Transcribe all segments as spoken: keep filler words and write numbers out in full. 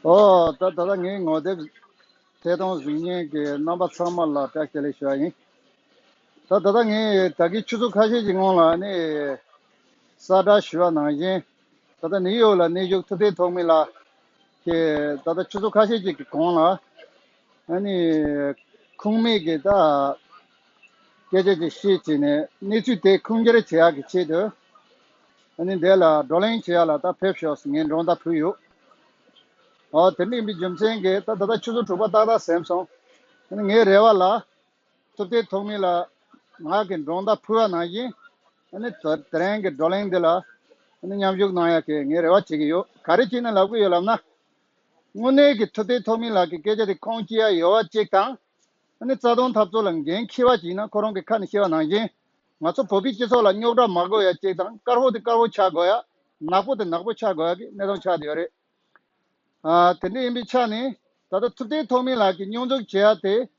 ཨོ། ད་ད་ལྟ་ངའི་ངོ་དེབ་ཐད་གཏོང་གཟིགས་མཁན་གྱི་རྣམ་པ་ཚང་མ་ལ་བཀྲ་ཤིས་བདེ་ལེགས་ཞུ་བ་ཡིན། ད་ད་ལྟ་ངས་ད་གིན་ཆུ་ཚོད་ཁ་ཤས་ཀྱི་སྔོན་ལ་ནི་གསལ་བསྒྲགས་ཞུ་བ་ནང་བཞིན། ད་ལྟ་ནིའུ་ཡོག་ལ་གནས་བཞུགས་ཐུབ་བསྟན་ཐོགས་མེད་ལགས་ཀྱིས་ད་ལྟ་ཆུ་ཚོད་ཁ་ཤས་ཅིག་གི་གོང་ལ་ཨ་ནི་ཁུངས་མེད་ཀྱི་ད་སྐད་ཆ་ཅིག་བཤད་བྱས་ནས་གནས་ཚུལ་དེ་ཁུངས་སྐྱེལ་བྱེད་ཡག་གི་ཆེད་དུ། ཨ་ནི་འདི་ལ་བགྲོ་གླེང་བྱེད་ཡག་ལ་ད་ཕེབས་ཤོག་ཟེར་ངས་མགྲོན་བརྡ་ཕུལ་ཡོད། ཨོ། དེ་འདྲ་ཡིན་པའི་རྒྱུ་མཚན་གྱིས་ད་ད་ལྟ་ཆུ་ཚོད་དྲུག་པ་ཏག་ཏག་ཟིན་སོང་། ཨ་ནི་ངའི་རེ་བ་ལ་ཐུབ་བསྟན་ཐོགས་མེད་ལགས་ང་གི་མགྲོན་བརྡ་ཕུལ་བ་ནང་བཞིན། ཨ་ནི་དེ་དེ་རིང་གི་བགྲོ་གླེང་འདི་ལ་ཨ་ནི་མཉམ་ཞུགས་གནང་ཡག་གི་ངས་རེ་བ་བྱེད་ཀྱི་ཡོད། ག་རེ་བྱས་ནས་ལབ་ཀྱི་ཡོད་ལབ་ན། དངོས་གནས་ཀྱི་ཐུབ་བསྟན་ཐོགས་མེད་ལགས་ཀྱི་སྐད་ཆ་དེ་ཁུངས་སྐྱེལ་ཡག་ཡོད་པ་གཅིག་དང་། ཨ་ནི་རྩ་དོན་འཐབ་རྩོད་ལ་འགན་འཁྱེར་བ་ཅིག་ཡིན་ན། ཁོ་རང་གི་ཁ་ནས་བཤད་པ་ནང་བཞིན། ང་ཚོ་བོད་པའི་སྤྱི་ཚོགས་ལ་རྙོག་དྲ་མ་དགོས་ཡ་གཅིག་དང་། དཀར་པོ་དེ་དཀར་པོ་ཆགས་དགོས་ཡ། ནག་པོ་དེ་ནག་པོ་ཆགས་དགོས་ཡ་གི་གནས་སྟངས་ཆགས་བསྡད་ཡོད་རེད། ཨ། དེ་འདྲ་ཡིན་པའི་ཆ་ནས་ད་ལྟ་ཐུབ་བསྟན་ཐོགས་མེད་ལགས་ཀྱིས་སྙོན་འཛུགས་བྱེད་ཡ་དེ།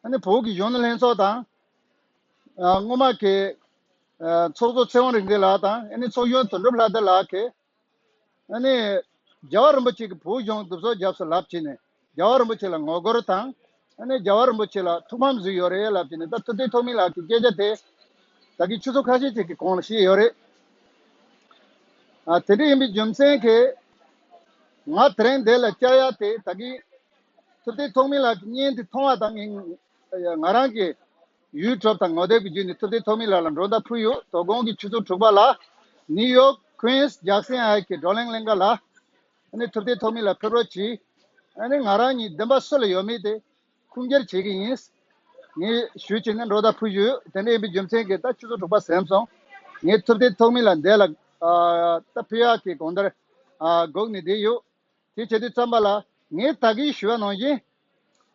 ཨ་ནི་བོད་ཀྱི་གཞོན་ནུ་ལྷན་ཚོགས་དང་། ཨ། སྔོན་མ་གི་ཨ་ཚོགས་གཙོ་ཚེ་དབང་རིག་འཛིན་ལགས་དང་། ཨ་ནི་ཚོགས་གཞོན་དོན་གྲུབ་ལྷ་དར་ལགས་ཀྱིས། ཨ་ནི་རྒྱལ་བ་རིན་པོ་ཆེ་གིས་བོད་གཞུང་སྒྲུབ་སོགས་བརྒྱབ་སོང་ལབ་བྱས་ནས་རྒྱལ་བ་རིན་པོ་ཆེ་ལ་ངོ་རྒོལ་དང་། ཨ་ནི་རྒྱལ་བ་རིན་པོ་ཆེ་ལ་ཐུགས་ཕམ་བཟོས་ཡོད་རེད་ལབ་བྱས་ནས། ད་ཐུབ་བསྟན་ཐོགས་མེད་ལགས་ཀྱི་སྐད་ཆ་དེ་ད་གིན་ཆུ་ཚོད་ཁ་ཤས་ཅིག་གི་གོང་ལ་བཤད་ཡོད་རེད། ཨ། དེ་འདྲ་ཡིན་པའི་རྒྱུ་མཚན་གྱིས་ང་དེ་རིང་འདི་ལ་བཅར་ཡ་དེ། ད་གིན་ཐུབ་བསྟན་ཐོགས་མེད་ལགས་ཀྱི་བརྙན་དེ་མཐོང་བ་དང་། ང་ང་རང་གི་ཡུ་ཊུབ་དང་ངོ་དེབ་ཀྱི་བརྒྱུད་ནས་ཐུབ་བསྟན་ཐོགས་མེད་ལགས་ལ་མགྲོན་བརྡ་ཕུལ་ཡོད། དོ་དགོང་གི་ཆུ་ཚོད་དྲུག་པ་ལ་ནིའུ་ཡོག་ཀུན་སི་ཇེག་སན་ཧའེཊ་གི་བགྲོ་གླེང་གླིང་ག་ལ། ཨ་ནི་ཐུབ་བསྟན་ཐོགས་མེད་ལགས་ཕེབས་རོགས་གྱིས། ཨ་ནི་ང་རང་གཉིས་འདེམས་པ་སུ་ལ་ཡོད་མེད་དེ་ཁུངས་སྐྱེལ་བྱེད་ཀྱི་ཡིན། ངས་ཞུས་བྱས་ནས་མགྲོན་བརྡ་ཕུལ་ཡོད། དེ་འདྲ་ཡིན་པའི་རྒྱུ་མཚན་གྱིས་ད་ཆུ་ཚོད་དྲུག་པ་ཟིན་སོང་། ངས་ཐུབ་བསྟན་ཐོགས་མེད་ལགས་འདི་ལ། ཨ། ད་ཕེབས་ཡག་གི་དགོང་དག་ཨ། སྒུག་ནས་བསྡད་ཡོད། དེ་བྱེད་དུས་ཙམ་པ་ལ་ངས་ད་གིན་ཞུས་པ་ནང་བཞིན།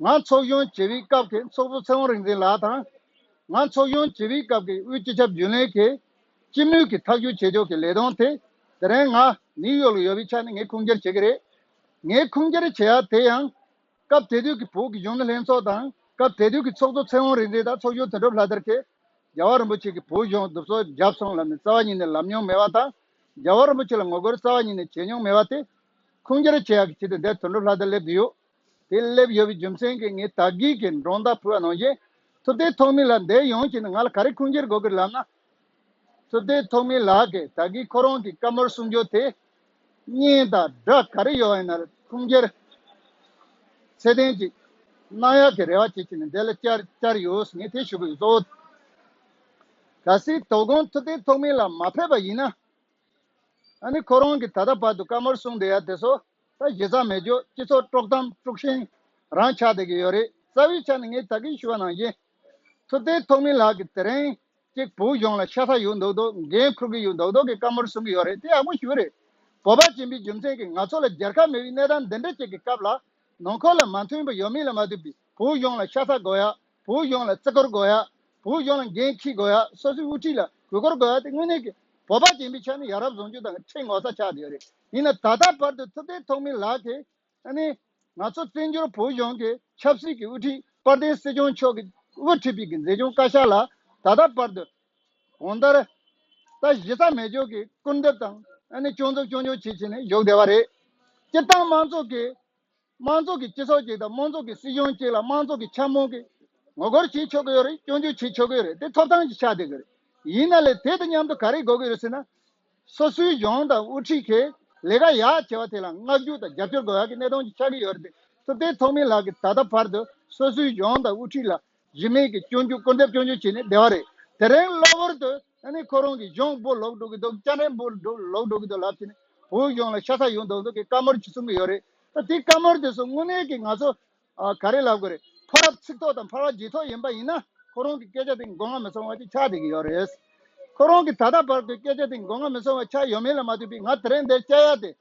ང་ཚོགས་གཞོན་བྱེད་པའི་སྐབས་ཀྱི་ཚོགས་གཙོ་ཚེ་དབང་རིག་འཛིན་ལགས་དང་། ང་ཚོགས་གཞོན་བྱེད་པའི་སྐབས་ཀྱི་དབུས་སྤྱི་ཁྱབ་རྒྱུན་ལས་ཀྱི་སྤྱི་མོས་ཀྱི་ཐག་གཅོད་བྱེད་ཕྱོགས་ཀྱི་ལས་དོན་དེ། དེ་རིང་ང་ནིའུ་ཡོག་ལ་ཡོད་པའི་ཆ་ནས་ངས་ཁུངས་སྐྱེལ་བྱེད་ཀྱི་རེད། ངས་ཁུངས་སྐྱེལ་བྱེད་ཡ་དེ་ཡང་། སྐབས་དེ་དུས་ཀྱི་བོད་ཀྱི་གཞོན་ནུ་ལྷན་ཚོགས་དང་། སྐབས་དེ་དུས་ཀྱི་ཚོགས་གཙོ་ཚེ་དབང་རིག་འཛིན་དང་ཚོགས་གཞོན་དོན་གྲུབ་ལྷ་དར་གྱིས་རྒྱལ་བ་རིན་པོ་ཆེ་གིས་བོད་གཞུང་སྒྲུབ་སོགས་བརྒྱབ་སོང་ལབ་ནས་རྩ་བ་ཉིད་ནས་ལབ་མྱོང་མེད་པ་དང་། རྒྱལ་བ་རིན་པོ་ཆེ་ལ་ངོ་རྒོལ་རྩ་བ་ཉིད་ནས་བྱེད་མྱོང་མེད་པ་དེ་ཁུངས་སྐྱེལ་བྱེད་ཡག་གི་ཆེད་དུ་འདིར་དོན་གྲུབ་ལྷ་དར་སླེབས་ཡོད། དེ་སླེབས་ཡོད་པའི་རྒྱུ་མཚན་གྱིས་ངས་ད་གིན་གྱི་མགྲོན་བརྡ་ཕུལ་བ་ནང་བཞིན། ཐུབ་བསྟན་ཐོགས་མེད་ལགས་འདིར་ཡོང་བྱས་ནས་ང་ལ་ག་རེ་ཁུངས་སྐྱེལ་དགོས་ཀྱི་རེད་ལབ་ན། ཐུབ་བསྟན་ཐོགས་མེད་ལགས་ཀྱིས་ད་གིན་ཁོ་རང་གི་བཀའ་མོལ་གསུང་རྒྱུ་དེ་བརྙན་དང་སྒྲ་ག་རེ་ཡོད་ཡིན་ན་ཁུངས་སྐྱེལ་ཚད་ལྡན་ཅིག་གནང་ཡག་གི་རེ་བ་བྱེད་ཀྱི་ནས་འདི་ལ་བཅར་བཅར་ཡོད་ཟེར་ངས་དེ་ཞུ་གི་ཡོད། གལ་སྲིད་དོ་དགོང་ཐུབ་བསྟན་ཐོགས་མེད་ལགས་མ་ཕེབས་པ་ཡིན་ན། ཨ་ནི་ཁོ་རང་གིས་ད་ལྟ་བར་དུ་བཀའ་མོལ་གསུང་བསྡད་ཡ་དེ་ཚོ་ད་གཞི་རྩ་མེད་འགྱོ། སྤྱི་ཚོགས་དཀྲོག་གཏམ་དཀྲུག་ཤིང་རང་ཆགས་བསྡད་ཀྱི་ཡོད་རེད། རྩ་བའི་ཆ་ནས་ངས་ད་གིན་ཞུ་བ་ནང་བཞིན། ཐུབ་བསྟན་ཐོགས་མེད་ལགས་ཀྱིས་དེ་རིང་གཅིག་བོད་གཞུང་ལ་ཤ་ཚ་ཡོད་མདོག་མདོག་འགན་འཁུར་གྱི་ཡོད་མདོག་མདོག་གི་བཀའ་མོལ་གསུང་གི་ཡོད་རེད། དེ་ཡག་པོ་ཞེ་པོ་རེད། བོད་པ་ཡིན་པའི་རྒྱུ་མཚན་གྱིས་ང་ཚོ་ལ་རྒྱལ་ཁ་མེད་པའི་གནས་སྟངས་འདི་འདྲ་ཅིག་གི་སྐབས་ལ། ནང་ཁུལ་ལ་མ་མཐུན་པ་ཡོད་མེད་ལ་མ་ལྟོས་པའི་བོད་གཞུང་ལ་ཤ་ཚ་དགོས་ཡ། བོད་གཞུང་ལ་བརྩི་བཀུར་དགོས་ཡ། བོད་གཞུང་ལ་འགན་འཁྱེར་དགོས་ཡ། སོ་སོའི་དབུ་ཁྲིད་ལ་གུས་བཀུར་དགོས་ཡ་དེ་དངོས་གནས་ཀྱི་བོད་པ་ཡིན་པའི་ཆ་ནས་ཡ་རབས་བཟང་སྤྱོད་དང་ཁྲལ་ངོ་ཚ་ཆགས་བསྡད་ཡོད་རེད། ཡིན་ན་ད་ལྟ་བར་དུ་ཐུབ་བསྟན་ཐོགས་མེད་ལགས་ཀྱིས། ཨ་ནི་ང་ཚོ་བཙན་བྱོལ་བོད་གཞུང་གི་ཆབ་སྲིད་ཀྱི་དབུ་ཁྲིད་དཔལ་ལྡན་སྲིད་སྐྱོང་མཆོག་གིས་དབུ་ཁྲིད་པའི་གི་མཛད་བྱུང་བཀའ་ཤག་ལ་ད་ལྟ་བར་དུ་གང་ལྟར་ད་གཞི་རྩ་མེད་ཕྱོགས་ཀྱི་སྐུར་འདེབས་དང་། ཨ་ནི་སྐྱོན་འཛུགས་སྐྱོན་བརྗོད་བྱེད་བྱས་ནས་བཞུགས་བསྡད་པ་རེད། སྤྱིར་བཏང་མང་ཚོགས་ཀྱི་མང་ཚོགས་ཀྱི་སྤྱི་ཚོགས་ཅིག་དང་། མང་ཚོགས་ཀྱི་སྲིད་གཞུང་ཅིག་ལ་མང་ཚོགས་ཀྱི་འཆར་སྣང་གི་ངོ་རྒོལ་བྱེད་ཆོག་གི་ཡོད་རེད། སྐྱོན་བརྗོད་བྱེད་ཆོག་གི་ཡོད་རེད། དེ་ཐོབ་ཐང་ཅིག་ཆགས་བསྡད་ཀྱི་རེད། ཡིན་ན་ལས་དེ་དང་མཉམ་དུ་ག་རེ་དགོས་ཀྱི་རེད་ཟེར་ན། སོ་སོའི་གཞུང་དང་དབུ་ཁྲིད་ཀྱིས་ལས་ཀ་ཡག་བྱས་པ་དེ་ལ་བསྔགས་བརྗོད་དང་རྒྱབ་སྐྱོར་དགོས་ཡག་གི་གནས་སྟངས་ཅིག་ཆགས་ཀྱི་ཡོད་རེད། དེ་ཐུབ་བསྟན་ཐོགས་མེད་ལགས་ཀྱིས་ད་ལྟ་བར་དུ་སོ་སོའི་གཞུང་དང་དབུ་ཁྲིད་ལ་གཞི་མེད་ཀྱི་སྐྱོན་བརྗོད་སྐུར་འདེབས་སྐྱོན་བརྗོད་བྱས་ནས་བསྡད་པ་རེད། དེ་རིང་གློ་བུར་དུ་ཨ་ནི་ཁོ་རང་གི་གཞུང་སྦོ་ལོག་འགྲོ་གི་འདུག་བཅའ་ཁྲིམས་སྦོ་ལོག་འགྲོ་གི་འདུག་ལབ་བྱས་ནས་བོད་གཞུང་ལ་ཤ་ཚ་ཡོད་མདོག་མདོག་གི་བཀའ་མོལ་ཅིག་གསུང་གི་ཡོད་རེད། ད་དེ་བཀའ་མོལ་དེ་ཚོ་དངོས་གནས་ཀྱི་ང་ཚོ་ཨ་ག་རེ་ལབ་དགོས་རེད། ཕོ་རབ་ཚིག་ཐོག་དང་ཕོ་རབ་རྗེས་ཐོག་ཡིན་པ་ཡིན་ན། ཁོ་རང་གི་སྐད་ཆ་དེ་མགོ་རྔ་མི་སོང་བ་ཅིག་ཆགས་བསྡད་ཀྱི་ཡོད་རེད། ཁོ་རང་གི་ད་ལྟ་བར་དུ་སྐད་ཆ་དེ་མགོ་རྔ་མི་སོང་བ་ཆགས་ཡོད་མེད་ལ་མ་ལྟོས་པའི་ང་དེ་རིང་འདིར་བཅར་ཡ་དེ།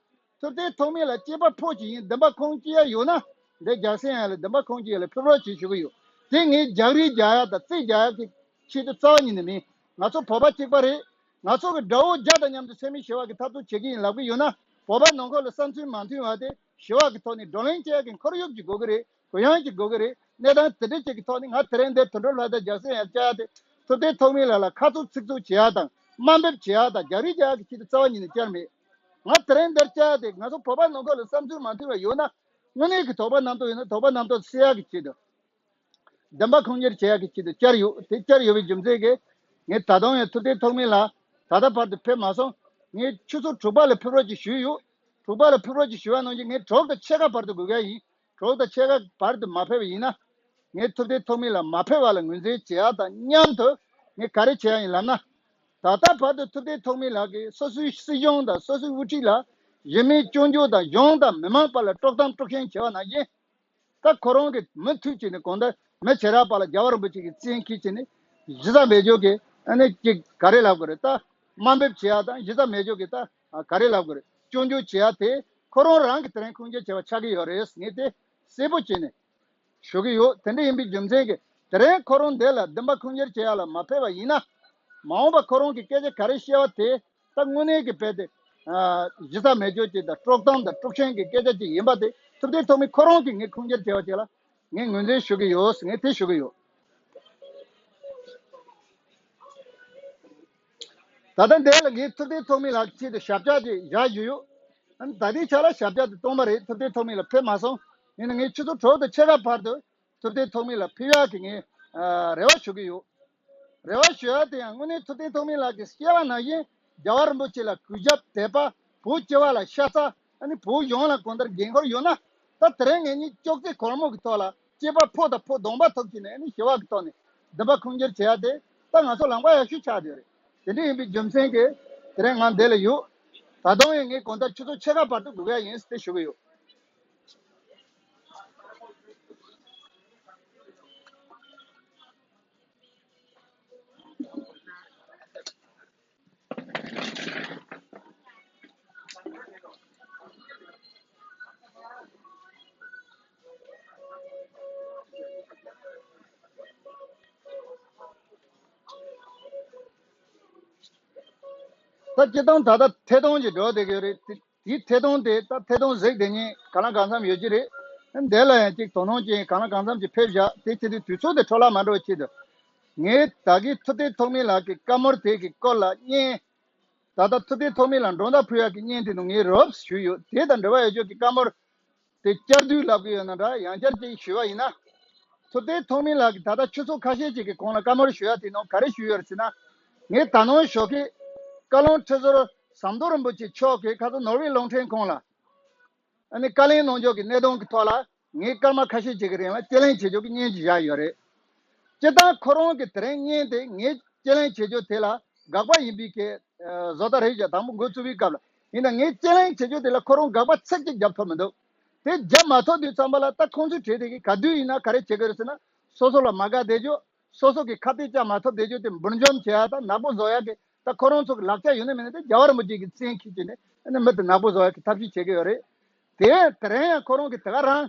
ཐུབ་བསྟན་ཐོགས་མེད་ལགས་སྐྱེས་པ་ཕོ་ཅིག་ཡིན། འདེམས་པ་ཁུངས་སྐྱེལ་ཡ་ཡོད་ན། འདིར་ཇེག་སན་ཧའེཊ་ལ་འདེམས་པ་ཁུངས་སྐྱེལ་ཡ་ལ་ཕེབས་རོགས་བྱེད་ཞུ་གི་ཡོད། དེ་ངས་རྒྱག་རེས་རྒྱག་ཡ་དང་རྩིས་རྒྱག་ཡ་གི་ཆེད་དུ་རྩ་བ་ཉིད་ནས་མིན། ང་ཚོ་བོད་པ་གཅིག་པ་རེད། ང་ཚོ་གི་དགྲ་བོ་རྒྱ་དང་མཉམ་དུ་འཚེ་མེད་ཞི་བ་གི་འཐབ་རྩོད་བྱེད་ཀྱི་ཡིན་ལབ་ཀྱི་ཡོད་ན། བོད་པ་ནང་ཁུལ་ལ་བསམ་ཚུལ་མ་མཐུན་པ་དེ་ཞི་བ་གི་ཐོག་ནས་བགྲོ་གླེང་བྱེད་ཡ་གི་ཁོར་ཡུག་ཅིག་དགོས་ཀྱི་རེད། གུ་ཡངས་ཅིག་དགོས་ཀྱི་རེད། གནས་སྟངས་དེ་འདྲ་ཅིག་གི་ཐོག་ནས་ང་དེ་རིང་འདིར་དོན་གྲུབ་ལྷ་དར་ཇེག་སན་ཧའེཊ་བཅར་ཡ་དེ། ཐུབ་བསྟན་ཐོགས་མེད་ལགས་ལ་ཁ་ཚུགས་ཚིག་ཚུགས་བྱེད་ཡ་དང་དམའ་འབེབས་བྱེད་ཡ་དང་རྒྱག་རེས་རྒྱག་ཡ་གི་ཆེད་དུ་རྩ་བ་ཉིད་ནས་བཅར་མེད། ང་དེ་རིང་འདིར་བཅར་ཡ་དེ་ང་ཚོ་བོད་པ་ནང་ཁུལ་ལ་བསམ་ཚུལ་མ་མཐུན་པ་ཡོད་ན། དངོས་གནས་ཀྱི་དོགས་པ་རྣམ་རྟོག་ཡོད་ན་དོགས་པ་རྣམ་རྟོག་སེལ་ཡག་གི་ཆེད་དུ། བདེན་པ་ཁུངས་སྐྱེལ་བྱེད་ཡག་གི་ཆེད་དུ་བཅར་ཡོད། དེ་བཅར་ཡོད་པའི་རྒྱུ་མཚན་གྱིས་ངས་ད་དུང་ཡང་ཐུབ་བསྟན་ཐོགས་མེད་ལགས་ད་ལྟ་བར་དུ་ཕེབས་མ་སོང་། ངས་ཆུ་ཚོད་དྲུག་པ་ལ་ཕེབས་རོགས་ཅིག་ཞུས་ཡོད། དྲུག་པ་ལ་ཕེབས་རོགས་ཅིག་ཞུ་བ་ནང་བཞིན་ངས་དྲུག་དང་ཕྱེད་ཀ་བར་དུ་སྒུག་ག་ཡིན། དྲུག་དང་ཕྱེད་ཀ་བར་དུ་མ་ཕེབས་པ་ཡིན་ན། ངས་ཐུབ་བསྟན་ཐོགས་མེད་ལགས་མ་ཕེབས་པ་ལ་ངོས་འཛིན་བྱེད་ཡག་དང་མཉམ་དུ་ངས་ག་རེ་བྱེད་ཡག་ཡིན་ལབ་ན། ད་ལྟ་བར་དུ་ཐུབ་བསྟན་ཐོགས་མེད་ལགས་ཀྱིས་སོ་སོའི་སྲིད་གཞུང་དང་སོ་སོའི་དབུ་ཁྲིད་ལ་གཞི་མེད་སྐྱོན་བརྗོད་དང་གཞུང་དང་མི་མང་བར་ལ་དཀྲོག་གཏམ་དཀྲོག་ཤན་བྱེད་པ་ནང་བཞིན། ད་ཁོ་རང་གིས་མུ་མཐུད་བྱས་ནས་གང་ལྟར་མི་བྱེ་བྲག་པ་ལ་རྒྱལ་བ་རིན་པོ་ཆེ་གི་བཙན་འཁྱེར་བྱས་ནས་གཞི་རྩ་མེད་སྦྱོར་གྱི་ཨ་ནི་ཅིག་ག་རེ་ལབ་དགོས་རེད། ད་དམའ་འབེབས་བྱེད་ཡག་དང་གཞི་རྩ་མེད་སྦྱོར་གྱི་ད་ག་རེ་ལབ་དགོས་རེད། སྐྱོན་བརྗོད་བྱེད་ཡག་དེ་ཁོ་རང་རང་གི་དེ་རིང་ཁུངས་སྐྱེལ་བྱས་པ་ཆགས་ཀྱི་ཡོད་རེད། ངས་དེ་གསལ་པོ་བྱས་ནས་ཞུ་གི་ཡོད། དེ་འདྲ་ཡིན་པའི་རྒྱུ་མཚན་གྱིས་དེ་རིང་ཁོ་རང་འདི་ལ་བདེན་པ་ཁུངས་སྐྱེལ་བྱེད་ཡག་ལ་མ་ཕེབས་པ་ཡིན་ན། མ་འོངས་པ་ཁོ་རང་གི་སྐད་ཆ་ག་རེ་བཤད་པ་དེ་ད་དངོས་གནས་ཀྱི་དཔེ་དེ། ཨ། གཞི་རྩ་མེད་སྦྱོར་ཅིག་དང་དཀྲོག་གཏམ་དང་དཀྲོག་ཤན་གྱི་སྐད་ཆ་ཅིག་ཡིན་པ་དེ་ཐུབ་བསྟན་ཐོགས་མེད་ཁོ་རང་གིས་ངས་ཁུངས་སྐྱེལ་བྱས་པ་ཅིག་ལ་ངས་ངོས་འཛིན་ཞུ་གི་ཡོད། ངས་དེ་ཞུ་གི་ཡོད། ད་ལྟ་འདི་ལ་ངས་ཐུབ་བསྟན་ཐོགས་མེད་ལགས་ཆེད་དུ་ཞབས་བཀྱག་ཅིག་བཞག་རྒྱུ་ཡོད། ཨ་ནི་ད་ལྟའི་ཆ་ལ་ཞབས་བཀྱག་དེ་སྟོང་པ་རེད། ཐུབ་བསྟན་ཐོགས་མེད་ལགས་ཕེབས་མ་སོང་། ཡིན་ན་ངས་ཆུ་ཚོད་དྲུག་དང་ཕྱེད་ཀ་བར་དུ་ཐུབ་བསྟན་ཐོགས་མེད་ལགས་ཕེབས་ཡག་གི་ངས་ཨ་རེ་བ་ཞུ་གི་ཡོད། རེ་བ་ཞུ་ཡག་དེ་ཡང་དངོས་གནས་ཐུབ་བསྟན་ཐོགས་མེད་ལགས་ཀྱིས་བཤད་པ་ནང་བཞིན་རྒྱལ་བ་རིན་པོ་ཆེ་ལ་གུས་ཞབས་དད་པ། བོད་སྤྱི་བ་ལ་ཤ་ཚ། ཨ་ནི་བོད་གཞུང་ལ་གང་ལྟར་འགན་ཁུར་ཡོད་ན། ད་དེ་རིང་ངེད་གཉིས་ཅོག་ཙེ་གོར་མོ་གི་ཐོག་ལ་སྐྱེས་པ་ཕོ་དང་ཕོ་གདོང་པ་ཐུག་བྱས་ནས་ཨ་ནི་ཞི་བ་གི་ཐོག་ནས་བདེན་པ་ཁུངས་སྐྱེལ་བྱེད་ཡག་དེ་ད་ང་ཚོ་ལངས་པ་ཡག་ཤོས་ཆགས་བསྡད་ཡོད་རེད། དེ་འདྲ་ཡིན་པའི་རྒྱུ་མཚན་གྱིས་དེ་རིང་ང་འདི་ལ་ཡོད། ད་དུང་ཡང་ངས་གང་ལྟར་ཆུ་ཚོད་ཕྱེད་ཀ་བར་དུ་སྒུག་ཡག་ཡིན་ཟེར་ཞུ་གི་ཡོད། ད་སྤྱིར་བཏང་ད་ལྟ་ཐད་གཏོང་གི་འགྲོ་བསྡད་ཀྱི་ཡོད་རེད། དེ་དེའི་ཐད་གཏོང་དེ་ད་ཐད་གཏོང་གཟིགས་བསྡད་མཁན་གང་ལ་གང་འཚམ་ཡོད་ཀྱི་རེད། འདི་ལ་ཡང་ཅིག་དོ་སྣང་ཅན་གང་ལ་གང་འཚམ་ཅིག་ཕེབས་བཞག་དེ་བྱེད་དུས་དུས་ཚོད་དེ་འཕྲོ་བརླག་མ་འགྲོ་བའི་ཆེད་དུ། ངས་ད་གིན་ཐུབ་བསྟན་ཐོགས་མེད་ལགས་ཀྱི་བཀའ་མོལ་དེ་གི་སྐོར་ལ་བརྙན། ད་ལྟ་ཐུབ་བསྟན་ཐོགས་མེད་ལགས་མགྲོན་བརྡ་ཕུལ་ཡག་གི་བརྙན་དེ་ནང་ངས་རོབ་ཞུས་ཡོད། དེ་དང་འབྲེལ་བ་ཡོད་ཆོག་གི་བཀའ་མོལ་དེ་བསྐྱར་ཟློས་ལབ་གི་ཡོད་ན་འདྲ། ཡང་བསྐྱར་ཅིག་ཞུས་པ་ཡིན་ན། ཐུབ་བསྟན་ཐོགས་མེད་ལགས་ཀྱིས་ད་ལྟ་ཆུ་ཚོད་ཁ་ཤས་ཅིག་གི་གོང་ལ་བཀའ་མོལ་ཞུ་ཡག་དེ་ནང་ག་རེ་ཞུས་ཡོད་རེད་ཟེར་ན། ངས་ད་ནངས་ཞོགས་ཀས་བཀའ་བློན་ཁྲི་ཟུར་ཟམ་གདོང་རིན་པོ་ཆེ་མཆོག་གིས་ཁ་སང་ནོར་ཝེ་རླུང་འཕྲིན་ཁང་ལ་ཨ་ནི་བཀའ་ལན་གནང་ཕྱོགས་ཀྱི་གནད་དོན་གྱི་ཐོག་ལ་ངས་སྐར་མ་ཁ་ཤས་ཅིག་གི་རིང་ལ་དཔྱད་གླེང་བྱེད་ཕྱོགས་ཀྱི་བརྙན་ཅིག་བཞག་ཡོད་རེད། སྤྱིར་བཏང་ཁོ་རང་གི་དེ་རིང་བརྙན་དེ་ངས་དཔྱད་གླེང་བྱེད་ཕྱོགས་དེ་ལ་དགག་པ་ཡིན་པའི་གི་ཨ་བཟོ་ལྟ་རེད་ཅེས་དང་པོ་འགོ་བཙུགས་པའི་སྐབས་ལ་ཡིན་ན། ངས་དཔྱད་གླེང་བྱེད་ཕྱོགས་དེ་ལ་ཁོ་རང་དགག་པ་ཚིག་གཅིག་བརྒྱབ་ཐུབ་མི་འདུག་དེ་བརྒྱབ་མ་ཐུབ་དུས་ཙམ་པ་ལ་ད་ཁོང་ཚོའི་གྲས་དེ་གིས་ག་དུས་ཡིན་ན་ག་རེ་བྱེད་ཀྱི་རེད་ཟེར་ན། སོ་སོ་ལ་མ་དགའ་བསྡད་རྒྱུ། སོ་སོ་གི་ཁ་གཏད་བཅག་མ་ཐུབ་བསྡད་རྒྱུ་དེ་འབུར་འཇོམས་བྱེད་ཡག་དང་ནག་པོ་བཟོ་ཡག་གི་ད་ཁོ་རང་ཚོ་གི་ལག་ཆ་ཡོད་ན་མེད་ན་དེ་རྒྱལ་བ་རིན་པོ་ཆེ་གི་བཙན་འཁྱེར་བྱས་ནས་ཨ་ནི་མི་དེ་ནག་པོ་བཟོ་ཡག་གི་ཐབས་ཤེས་བྱེད་ཀྱི་ཡོད་རེད། དེ་དེ་རིང་ཡང་ཁོ་རང་གི་དེ་ག་རང་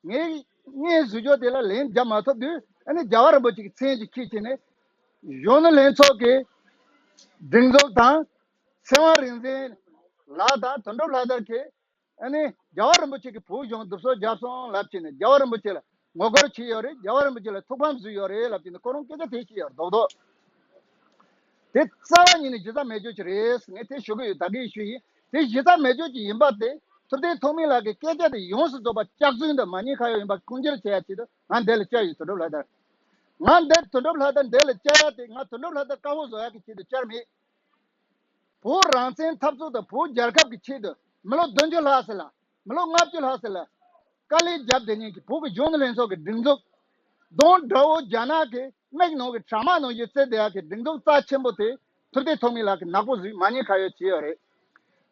ངའི་བརྙན་བཟོ་ཕྱོགས་དེ་ལ་ལན་རྒྱབ་མ་ཐུབ་དུས་ཨ་ནི་རྒྱལ་བ་རིན་པོ་ཆེ་གི་མཚན་ཅིག་འཁྱེར་བྱས་ནས་གཞོན་ནུ་ལྷན་ཚོགས་ཀྱི་སྒྲིག་འཛུགས་དང་ཚེ་དབང་རིག་འཛིན་ལགས་དང་དོན་གྲུབ་ལྷ་དར་གྱིས། ཨ་ནི་རྒྱལ་བ་རིན་པོ་ཆེ་གིས་བོད་གཞུང་སྡུག་སྲོག་བརྒྱབ་སོང་ལབ་བྱས་ནས་རྒྱལ་བ་རིན་པོ་ཆེ་ལ་ངོ་རྒོལ་བྱས་ཡོད་རེད། རྒྱལ་བ་རིན་པོ་ཆེ་ལ་ཐུགས་ཕམ་བཟོས་ཡོད་རེད་ལབ་བྱས་ནས་ཁོ་རང་སྐད་ཆ་དེ་བཤད་ཡོད་རེད་རྡོག་རྡོག་དེ་རྩ་བ་ཉིད་ནས་གཞི་རྩ་མེད་སྦྱོར་ཅིག་རེད། ངས་དེ་ཞུ་གི་ཡོད། ད་གིན་ཞུས་ཡིན། དེ་གཞི་རྩ་མེད་སྦྱོར་ཅིག་ཡིན་པ་དེ་ཐུབ་བསྟན་ཐོགས་མེད་ལགས་ཀྱི་སྐད་ཆ་དེ་ཡོངས་སུ་རྫོགས་པ་སྐྱག་རྫུན་དང་མ་ཉེས་ཁ་གཡོག་ཡིན་པ་ཁུངས་སྐྱེལ་བྱེད་ཡག་ཆེད་དུ་ང་འདི་ལ་བཅར་ཡོད། དོན་གྲུབ་ལྷ་དར། ང་འདིར་དོན་གྲུབ་ལྷ་དར་འདི་ལ་བཅར་ཡག་དེ་ང་དོན་གྲུབ་ལྷ་དར་དཀར་པོ་བཟོ་ཡག་གི་ཆེད་དུ་བཅར་མེད། བོད་རང་བཙན་འཐབ་རྩོད་དང་བོད་རྒྱལ་ཁབ་ཀྱི་ཆེད་དུ་མི་ལོ་བདུན་ཅུ་ལྷག་ཙམ་ལ། མི་ལོ་ལྔ་བཅུ་ལྷག་ཙམ་ལ་དཀའ་ལས་བརྒྱབ་བསྡད་མཁན་གྱི་བོད་ཀྱི་གཞོན་ནུ་ལྷན་ཚོགས་ཀྱི་སྒྲིག་འཛུགས། གདོང་དགྲ་བོ་རྒྱ་ནག་གི་མིག་ནང་གི་བྲག་དམར་ནང་བཞིན་བརྩེ་བསྡད་ཡག་གི་སྒྲིག་འཛུགས་རྩ་ཆེན་པོ་དེ་ཐུབ་བསྟན་ཐོགས་མེད་ལགས་ཀྱིས་ནག་པོ་བཟོས་མ་ཉེས་ཁ་གཡོག་བྱས་ཡོད་རེད།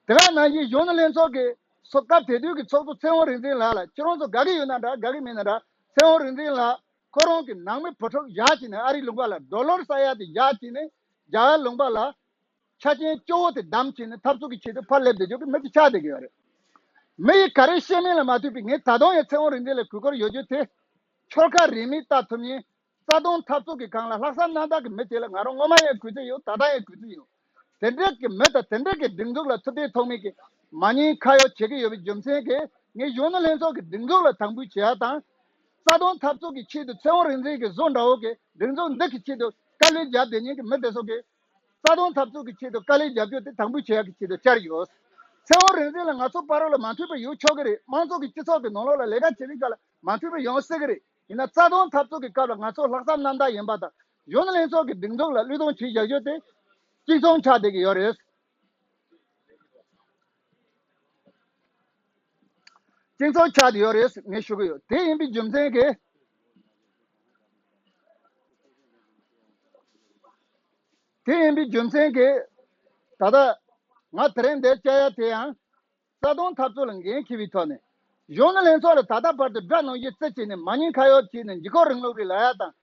དེ་ག་ནང་བཞིན་གཞོན་ནུ་ལྷན་ཚོགས་ཀྱི་སོ་སྐབས་དེ་དུས་ཀྱི་ཚོགས་གཙོ་ཚེ་དབང་རིག་འཛིན་ལགས་ལ་ཁྱེད་རང་ཚོ་དགའ་གི་ཡོད་ན་འདྲ་དགའ་གི་མེད་ན་འདྲ། ཚེ་དབང་རིག་འཛིན་ལགས་ཁོ་རང་གི་ནང་མི་བུ་ཕྲུག་བཞག་བྱས་ནས་ཨ་རིའི་ལུང་པ་ལ་ཌོ་ལར་ས་ཡ་དེ་བཞག་བྱས་ནས་རྒྱ་གར་ལུང་པ་ལ། ཆ་རྐྱེན་སྐྱོ་བོ་དེ་བདམས་བྱས་ནས་འཐབ་རྩོད་ཀྱི་ཆེད་དུ་ཕར་སླེབས་བསྡད་ཆོག་གི་མི་དེ་ཆགས་བསྡད་ཀྱི་ཡོད་རེད། མི་ཡིས་ག་རེ་བཤད་མིན་ལ་མ་ལྟོས་པའི་ངས་ད་དུང་ཡང་ཚེ་དབང་རིག་འཛིན་ལ་གུས་བཀུར་ཡོད་རྒྱུ་དེ། ཆོལ་ཁ་རིས་མེད་ལྟ་ཐུབ་མཁན། རྩ་དོན་འཐབ་རྩོད་ཀྱི་སྒང་ལ་ལྷག་བསམ་རྣམ་དག་གི་མི་དེ་ལ་ང་རང་སྔོན་མ་ཡང་གུས་བརྩི་ཡོད། ད་ལྟ་ཡང་གུས་བརྩི་ཡོད། དེ་འདྲ་གི་མི་དང་དེ་འདྲ་གི་སྒྲིག་འཛུགས་ལ་ཐུབ་བསྟན་ཐོགས་མེད་ཀྱིས་མ་ཉེས་ཁ་གཡོག་བྱེད་ཀྱི་ཡོད་པའི་རྒྱུ་མཚན་གྱིས་ངས་གཞོན་ནུ་ལྷན་ཚོགས་ཀྱི་སྒྲིག་འཛུགས་ལ་དམ་འབུལ་བྱེད་ཡག་དང་། རྩ་དོན་འཐབ་རྩོད་ཀྱི་ཆེད་དུ་ཚེ་དབང་རིག་འཛིན་གྱི་བཟོ་འདྲ་བོ་གི་སྒྲིག་འཛུགས་འདི་གི་ཆེད་དུ་དཀའ་ལས་བརྒྱབ་བསྡད་མཁན་གྱི་མི་དེ་ཚོ་གི་རྩ་དོན་འཐབ་རྩོད་ཀྱི་ཆེད་དུ་དཀའ་ལས་རྒྱབ་རྒྱུ་དེ་དམ་འབུལ་བྱེད་ཡག་གི་ཆེད་དུ་བཅར་ཡོད། ཚེ་དབང་རིག་འཛིན་ལ་ང་ཚོ་བར་ལ་མ་མཐུན་པ་ཡོང་ཆོག་གི་རེད། མང་ཚོགས་ཀྱི་སྤྱི་ཚོགས་ཀྱི་ནང་ལོགས་ལ་ལས་ཀ་བྱེད་པའི་སྐབས་ལ་མ་མཐུན་པ་ཡོང་སྲིད་ཀྱི་རེད། ཡིན་ན་རྩ་དོན་འཐབ་རྩོད་ཀྱི་སྐབས་ལ་ང་ཚོ་ལྷག་བསམ་རྣམ་དག་ཡིན་པ་དང་། གཞོན་ནུ་ལྷན་ཚོགས་ཀྱི་སྒྲིག་འཛུགས་ལ་བློས་གཏོང་བྱེད་བཞག་རྒྱུ་དེ་གཅིག་མཚུངས་ཆགས་བསྡད་ཀྱི་ཡོད་རེད། གཅིག་མཚུངས་ཆགས་བསྡད་ཡོད་རེད་ངས་ཞུ་གི་ཡོད། དེ་ཡིན་པའི་རྒྱུ་མཚན་གྱིས། དེ་ཡིན་པའི་རྒྱུ་མཚན་གྱིས། ད་ལྟ་ང་དེ་རིང་འདིར་བཅར་ཡ་དེ་ཡང་། རྩ་དོན་འཐབ་རྩོད་ལ་འགན་འཁྱེར་བའི་ཐོག་ནས། གཞོན་ནུ་ལྷན་ཚོགས་ལ་ད་ལྟ་བར་དུ་དགྲ་ནང་བཞིན་རྩིས་བྱས་ནས་མ་ཉེས་ཁ་གཡོགས་བྱས་ནས་འཇིགས་སྐུལ་རིང་ལུགས་ཀྱི་ལབ་ཡ་དང་།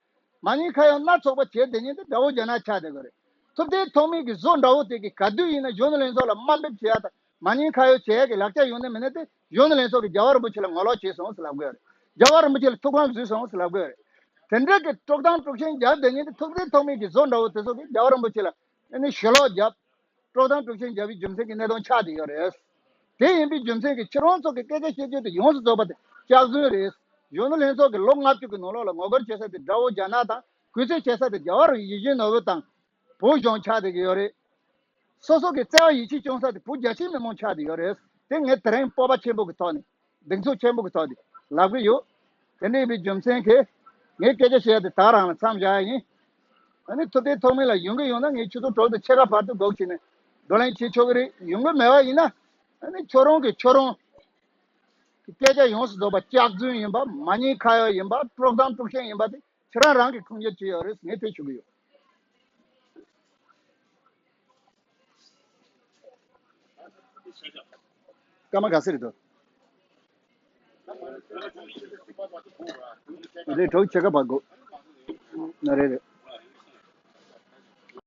མ་ཉེས་ཁ་གཡོགས་སྣ་ཚོགས་པ་བྱས་བསྡད་མཁན་དེ་དགྲ་བོ་རྒྱ་ནག་ཆགས་བསྡད་ཀྱི་རེད། ཐུབ་བསྟན་ཐོགས་མེད་ཀྱི་བཟོ་འདྲ་བོ་དེ་གིས་ག་དུས་ཡིན་ན་གཞོན་ནུ་ལྷན་ཚོགས་ལ་དམའ་འབེབས་བྱེད་ཡ་དང་མ་ཉེས་ཁ་གཡོགས་བྱེད་ཡ་གི་ལག་ཆ་ཡོང་ནི་མིན་ནི་དེ་གཞོན་ནུ་ལྷན་ཚོགས་ཀྱིས་རྒྱལ་བ་རིན་པོ་ཆེ་ལ་ངོ་ལོག་བྱས་སོང་ཟེར་ལབ་དགོས་རེད། རྒྱལ་བ་རིན་པོ་ཆེ་ལ་ཐུགས་ཕམ་བཟོས་སོང་ཟེར་ལབ་དགོས་རེད། དེ་འདྲ་གི་དཀྲོག་གཏམ་དཀྲུག་ཤིང་རྒྱབ་བསྡད་མཁན་དེ་ཐུབ་བསྟན་ཐོགས་མེད་ཀྱི་བཟོ་འདྲ་བོ་དེ་ཚོ་གིས་རྒྱལ་བ་རིན་པོ་ཆེ་ལ་ཨ་ནི་ཞུ་ལོག་རྒྱབ། དཀྲོག་གཏམ་དཀྲུག་ཤིང་རྒྱབ་པའི་རྒྱུ་མཚན་གྱི་གནད་དོན་ཆགས་བསྡད་ཡོད་རེད། དེ་ཡིན་པའི་རྒྱུ་མཚན་གྱིས་ཁྱེད་རང་ཚོ་གི་སྐད་ཆ་བཤད་རྒྱུ་དེ་ཡོངས་སུ་རྫོགས་པ་དེ་སྐྱག་རྫུན་རེད། གཞོན་ནུ་ལྷན་ཚོགས་ཀྱི་ལོ་ལྔ་བཅུ་གི་ནང་ལོགས་ལ་ངོ་རྒོལ་བྱེད་ས་དེ་དགྲ་བོ་རྒྱ་ནག་དང་། གུས་བརྩི་བྱེད་ས་དེ་རྒྱལ་བ་རིན་པོ་ཆེ་ཡིད་བཞིན་ནོར་བུ་དང་། བོད་གཞུང་ཆགས་བསྡད་ཀྱི་ཡོད་རེད། སོ་སོ་གི་བརྩེ་བ་ཡིད་ཆེས་སྐྱོང་ས་དེ་བོད་རྒྱ་ཆེའི་མི་མང་ཆགས་བསྡད་ཡོད་རེད། དེ་ངས་དེ་རིང་སྤོབས་པ་ཆེན་པོ་གི་ཐོག་ནས། གདེང་ཚོད་ཆེན་པོ་གི་ཐོག་ནས་ལབ་གི་ཡོད། དེ་འདྲ་ཡིན་པའི་རྒྱུ་མཚན་གྱིས། ངས་སྐད་ཆ་བཤད་དེ་ད་རང་ལ་མཚམས་བཞག་ཡ་ཡིན། ཨ་ནི་ཐུབ་བསྟན་ཐོགས་མེད་ལགས་ཡོང་གི་ཡོང་ན་ངས་ཆུ་ཚོད་དྲུག་དང་ཕྱེད་ཀ་བར་དུ་སྒུག་བྱས་ནས་བགྲོ་གླེང་བྱེད་ཆོག་གི་རེད། ཡོང་གི་མེད་པ་ཡིན་ན། ཨ་ནི་ཁྱོད་རང་གིས་ཁྱོད་རང་གི་སྐད་ཆ་ཡོངས་སུ་རྫོགས་པ་སྐྱག་རྫུན་ཡིན་པ། མ་ཉེས་ཁ་གཡོགས་ཡིན་པ། དཀྲོག་གཏམ་དཀྲུག་ཤིང་ཡིན་པ་དེ་ཁྱེད་རང་རང་གིས་ཁུངས་སྐྱེལ་བྱས་ཡོད་རེད། ངས་དེ་ཞུ་གི་ཡོད། སྐར་མ་ག་ཚོད་རེད་འདུག་རེད། དྲུག་ཕྱེད་ཀ་བར་འགོར། རེད་རེད།